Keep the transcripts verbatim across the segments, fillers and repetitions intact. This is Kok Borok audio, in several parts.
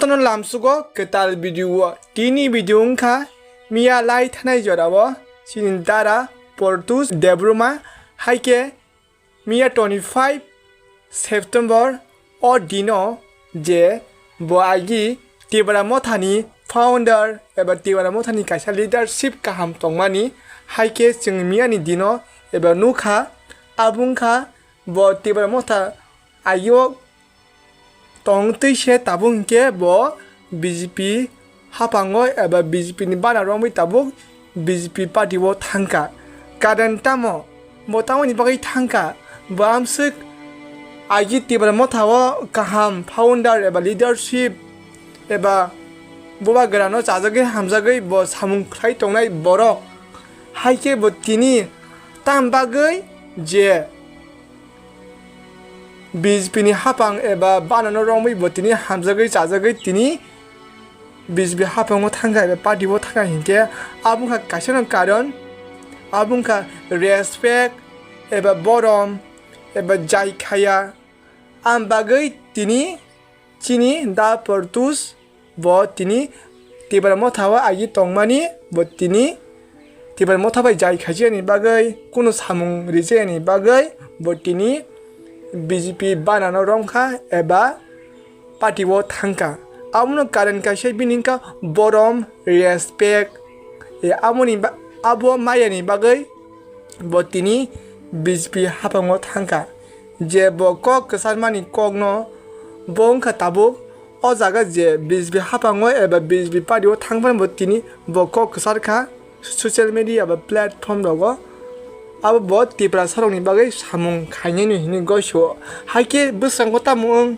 Ano lamsugo kwtal video o. Tini video wngkha miya lai thanai jorao chini dara Portus Debbarma, hai khe miya twenty five September o dino je bo agi Tipra Mothani founder eba Tipra Mothani kaisa leadership kaham tongmani, hai khe chwng miyani dino eba nukha, abo wngkha bo Tipra Motha ayo tongtwi se tabuk hinkhe bo B J P haphango eba B J P ni bana romwi tabuk B J P party o thangkha. Karon tamo? Bo tamoni bagwi thangkha? Bo amswk agi Tipra Motha o kaham founder eba leadership eba bubagrano chajagwi hamjagwi bo samung khlai tongnai borok. Hai khe bo tini tam bagwi je B J P ni haphang eba banano romwi bo tini hamjagwi chajagwi tini B J P haphango thangkha eba party o thangkha hinkhe abo wngkha kaisano karon, abo wngkha respect eba borom eba jai khaya. Am bagwi tini chini da Portus bo tini Tipra Motha o agi tongmani, bo tini Tipra Motha bai jai khaijani bagwi, kunu samung rijani bagwi bo tini B J P banano romkha eba party o thangkha. Abono karon kaisa bini wngkha borom, respect, e, aboni ba-, abo mayani bagwi bo tini B J P haphango thangkha. Je bo kok kwcharmani kokno bo wngkha tabuk o jaga je B J P haphango eba B J P party o thangphano bo tini bo kok kwcharkha social media ba platform rogo. Abo bo Tiprasarokni bagwi samung khainani hinwi goisio. Hai khe bwskango tamo wng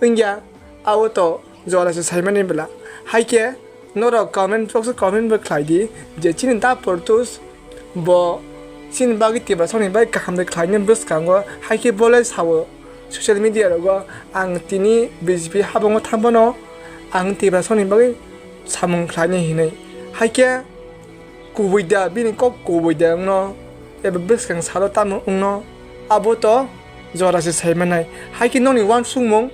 wngya, abo to jora se saimani bwla. Hai khe norok comment box o comment bo khlai di je chini da Portus bo chini bagwi Tiprasarokni bagwi kaham de khlainani bwskango, hai khe bo le sao social media rogo, "Ang tini B J P haphango thang phano ang Tiprasarokni bagwi samung khlainai," hinwi. Hai khe kubui da, bini kok kubui da wngno, eba bwskang salo tamo wngno, abo to jora se saimanai. Hai khe nokni uansukmung,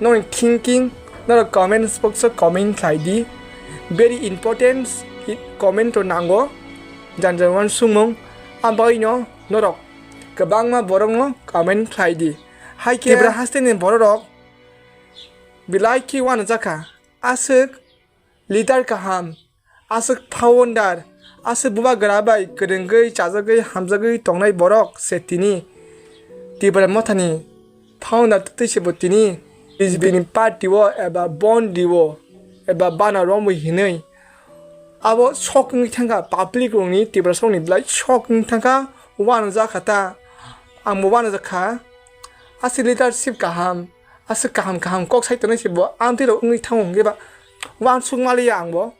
nokni thinking, norok comment box o comment khlai di. Very important comment rok nango, jani jani uansukmung, abo bagwino norok kwbangma borokno comment khlai di. Hai khe Tripura hasteni bororok belai khe uanajakha, aswk leader kaham, aswk founder, aswk bubagra bai kwrwngwi, chajagwi, hamjagwi tongnai borok se tini Tipra Mothani founder twi se bo tini B J P ni party o eba bondi o eba bana romwi hinwi abo sok wngwi thangkha, public rokni, Tiprasarokni belai sok wngwi thangkha, uanajakha ta, angbo uanajakha, aswk leadership kaham, aswk kaham kaham kok sai tongnai se bo amtwi rok wngwi thango hwnkhe ba uansuk maliya angbo.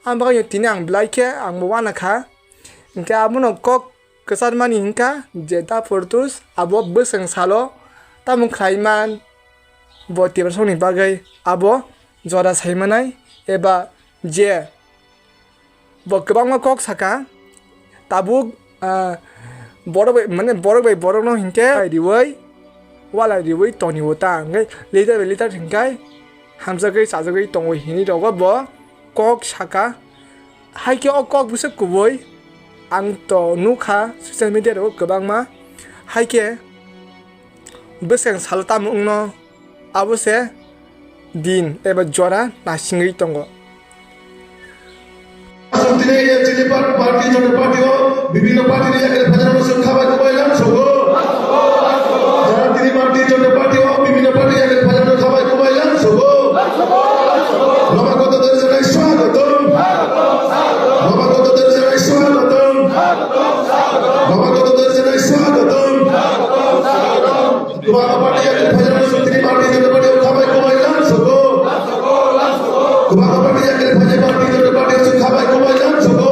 Ang bagwi tini ang belai khe angbo uanakha. Hinkhe abono kok kwcharmani hinkha je da Portus abo bwswng salo tamo khlaiman bo Tiprasarokni bagwi abo jora saimanai eba je bo kwbangma kok saka, tabuk, ah, borok bai, mane borok bai borokno hinkhe riwi, walai riwi toniwo ta, hwnkhe leader bai leader hinkhe hamjagwi chajagwi tongo hinwi rogo bo kok saka. Hai khe o kok bwswk kubui ang to nukha social media rogo kwbangma, hai khe bwskang salo tamo wngno abo se din eba jora nasingwi tongo. Tini A N C ni par-, party, joto party o, bibhinno party ni yakle phaijak no song khabai kubai lang sogo. Jara tini party, joto party o, bibhinno party yakle phaijak no khabai kubai lang sogo. Romagoto Derjanai swagatam. Romagoto Derjanai swagatam. Romagoto Derjanai swagatam. Kubang party yakle phaijak no song tini party, joto party o khabai kubai lang sogo. Kubang party yakle phaijak party, joto party o song khabai kubai lang sogo.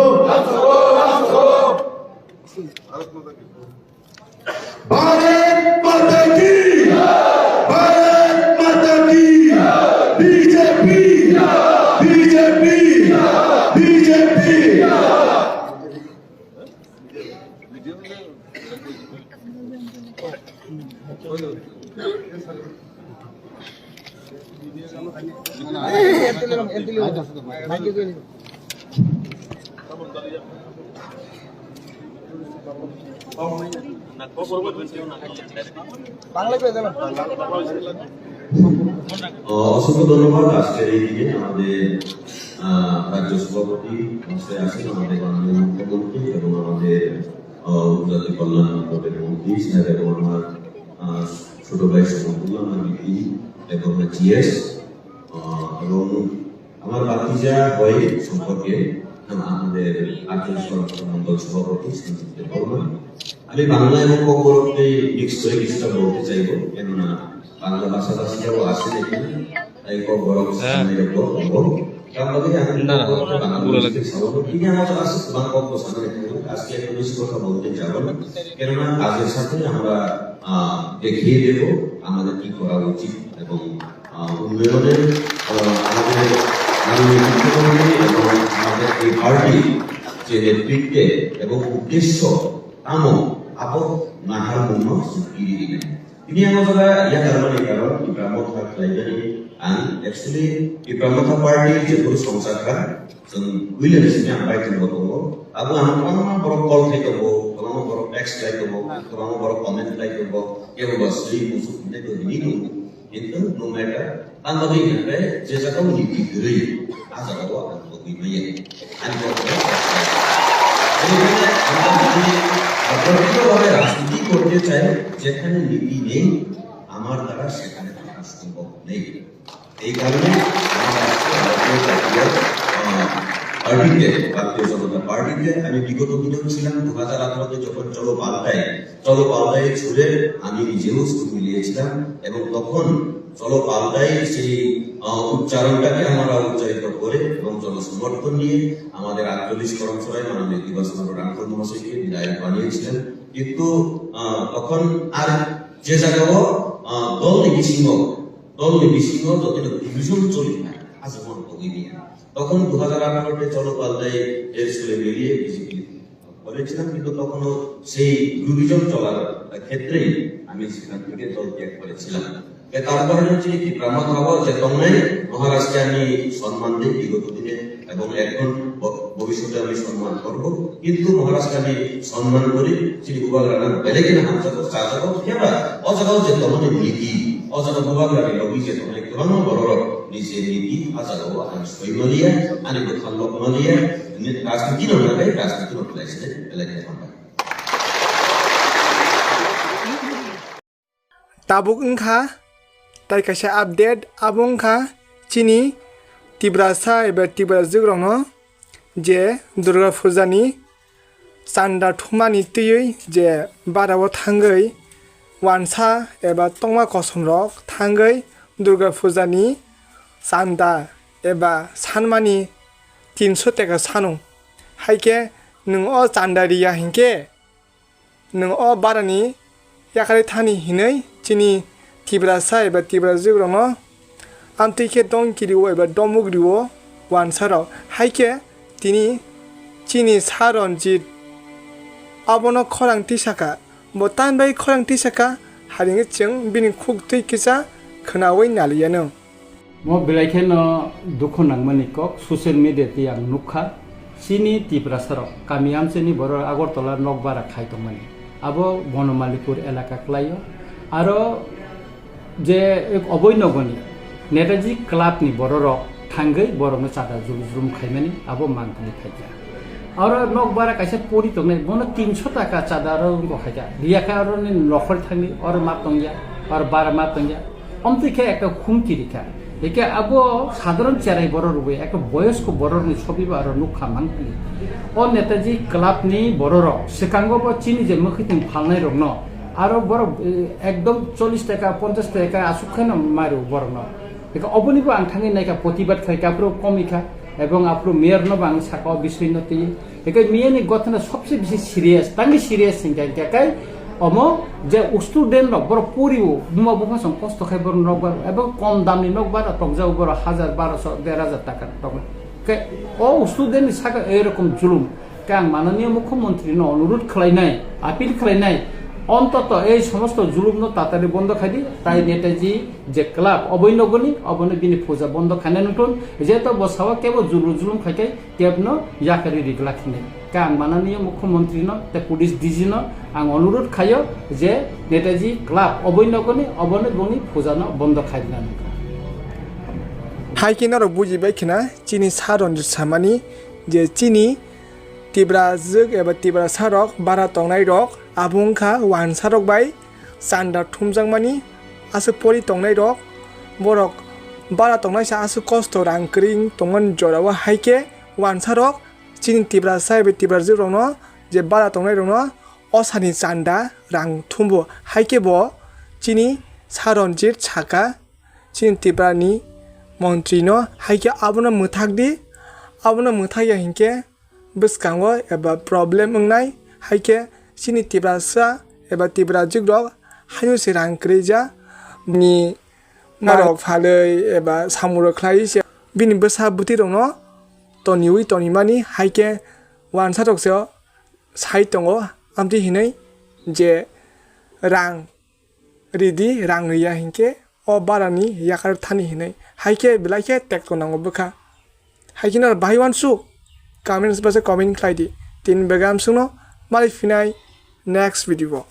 অসংখ্য ধন্যবাদ। আজকের এই দিনে আমাদের আহ, রাজ্য সভাপতি মহাশয় আছেন, আমাদের মাননীয় মুখ্যমন্ত্রী এবং আমাদের আহ, উপজাতি কল্যাণ বোর্ডের মন্ত্রী সাহেব এবং আমার আহ, ছোট ভাই সমতুল্য আমার বিপি এবং আমার জিএস এবং আমার ভাতিজা হয় সম্পর্কে আমাদের আঞ্চলিক সংগঠন মন্ডল সভাপতি সঞ্জিত দেববর্মা। আমি বাংলা এবং ককবরককে মিক্স করে কিছুটা বলতে চাইবো, কেননা বাংলা ভাষাভাষীরাও আছেন এখানে, তাই ককবরক হ্যাঁ। সামনে রেখো এবং তার মধ্যে আমি না, না, ককবরক না, বাংলা পুরো ভাষাতে লাগে। সামনে তিনি আমার কাছে তোমার ককবরক সামনে রেখো। আজকে এত বেশি কথা বলতে যাব না, কেননা কাজের সাথে আমরা আহ, দেখিয়ে দেব আমাদের কি করা উচিত এবং আহ, উন্নয়নের আহ, আমাদের মাননীয় মুখ্যমন্ত্রী এবং আমাদের এই পার্টি যে নেতৃত্বে এবং উদ্দেশ্য tamo abo nahar mungno sukiri ini. Ini ang jaga ya karmani karon Tipra Motha khlaimani ang actually Tipra Motha party je guru songsa kha, chwng willing sini ang bai tongo tongo. Abo ang kwbangma borok call khai tongo, kwbangma borok text khai tongo, kwbangma borok comment khai tongo. Kebo ba sri musu hinai to hini nung, hintu no matter. Tamo di hinai je jaga ni bidri, a jaga o ang to gwi maya. Ani borok. Ani borok. Ani borok. Borok ni borok rajniti korte chai, jekhane niti nei, amar dara sekhane thana sombhob nei. এই কারণে আমার আজকে ভারতীয় জাতীয়, আহ, পার্টিতে, ভারতীয় জনতা পার্টিতে আমি বিগত দিনেও ছিলাম। দু হাজার আঠারোতে যখন চলো পাল্টাই, চলো পাল্টাই ছুড়ে আমি নিজেও সুর মিলিয়েছিলাম এবং তখন চলো পাল্টাই সেই, আহ, উচ্চারণটাকে আমরা উচ্চারিত করে এবং জনসমর্থন নিয়ে আমাদের আটচল্লিশ করমসরায় মাননীয় দিবাস চন্দ্র রাংখল মহাশয়কে বিধায়ক বানিয়েছিলেন। কিন্তু, আহ, তখন আর যে জায়গাও, আহ, দল নীতি সিংহ দলni bisingo jotino division choli kha, aswk mano tongwi manya. Tokon dui hajar atharo te cholo paldai el sole beriye B J P kore ছিলাম, কিন্তু তখনও সেই দুর্বিজন চলার ক্ষেত্রেই আমি সেখান থেকে দল ত্যাগ করেছিলাম। এ তারপরে হচ্ছে কি, ব্রাহ্মণ ভাবো যে তন্ময় মহারাজকে আমি সম্মান দিই বিগত দিনে এবং এখন ভ-, ভবিষ্যতে আমি সম্মান করব, কিন্তু মহারাজকে আমি সম্মান করি। Chini bubagrano belai kheno hamjak o, chajak o, phiya ba o jaga o je tongmani niti, o jaga bubagrani logi je tongnai kwbangma bororok ni je niti, a jaga o ang soi maliya, ani bwkha lok maliya, ni rajniti no nagai, rajniti no khlai se belai khe hambai. Tabuk wngkha tai kaisa update, abo wngkha chini Tiprasa eba Tiprajwk rokno je Durga Puja ni chanda thumani twiwi je bara o thangwi wansa eba tongma kosom rok thangwi Durga Puja ni chanda eba sanmani tinso teka sano. Hai khe nwng o chanda riya hinkhe nwng o barani yakarwi thani hinwi chini Tiprasa eba Tiprajwk rokno amtwi khe dongki rio eba domuk rio wansa rok. Hai khe tini chini Sir Ranjit abono khorang tisakha, bo tamni bagwi khorang tisakha, hai hwnkhe chwng bini khuk twi kisa khwnawi naliya nw. Mo belai kheno dukhu nangmani kok, social media twi ang nukha, chini Tiprasa rok kami amchaini borok Agartala nokbara khai tongmani, abo Bonomalikpur elaka kwlaio. Aro je oboinogoni Netaji Club ni bororok thangwi borokno chada juru jurum khaimani, abo mangpili khaikha. Aro nokbara kaisa pori tongnai, bono tinso taka chada aro wngkha khaikha, riyakha aro ni nokhor thangwi oro ma tongya, oro bara ma tongya. Omtwi khe ekta humki rikha. Hikhe abo sadharon cherai borok rwui ekta boyosko borokni sobibo aro nukha mangpili. O Netaji Club ni bororok swkango bo chini je mwkhwtwng phalnai rokno aro borok, eh, ekdom chollish taka, ponchash taka aswk kheno mairu borokno. Hikhe obonibo ang thangwi naikha, protibad khlaikha, aphuru komikha, ebong aphuru mayor no bo ang sakha o bisoi no twi. Hikhe miyani gothana sobse bisi serious, tangwi serious hingkha hingkha khe omo je student rok borok porio, buma bupha song kosto khai borok nokbar, ebong kom damni nokbar tokjago borok hajar, barosho, der hajar taka tokma. Khe o student ni saka erokom julum. Khe ang mananiya mukhyamantri no onurudh khlainai, appeal khlainai, Ontoto ei somosto julumno tatari bondo khai di, tai Netaji je club oboi nogoni obono bini puja bondo khainai nungthun, jeto bo sawa kebo julum julum khai khai kebno yakarwi ri glak hinwi. Khe ang mananiya mukhyamantri no tei police D G no ang onurudh khaio je Netaji club oboi nogoni obono bongni puja no bondo khai rina nungkha. Hai khe norok bujibai khna chini Sir Ranjit samani je chini Tiprajwk eba Tiprasa rok bara tongnai rok abo wngkha wansa rok bai chanda thumjakmani aswk pori tongnai rok, borok bara tongnaisa aswk kosto rang kwrwi tongmani jorao hai khe wansa rok chini Tiprasa eba Tiprajwk rokno je bara tongnai rokno osani chanda rang thumbo hai khe bo chini Sir Ranjit saka chini Tiprani montri no hai khe abono mwthak di, abono mwthak ya hinkhe bwskango eba problem wngnai, hai khe chini Tiprasa eba Tiprajwk rok haino se rang kwrwi ja bini norok phalwi eba samung rok khlai se bini bwsa bwtwi rokno toniwi tonimani hai khe wansa rok se sai tongo amtwi hinwi je rang ridi, rang riya hinkhe o barani yakar thani hinwi hai khe belai khe tekto nango bwkha. Hai khe no bahai wansuk comments basa comment khlai di. Tin begamsukno malai phinai next video o.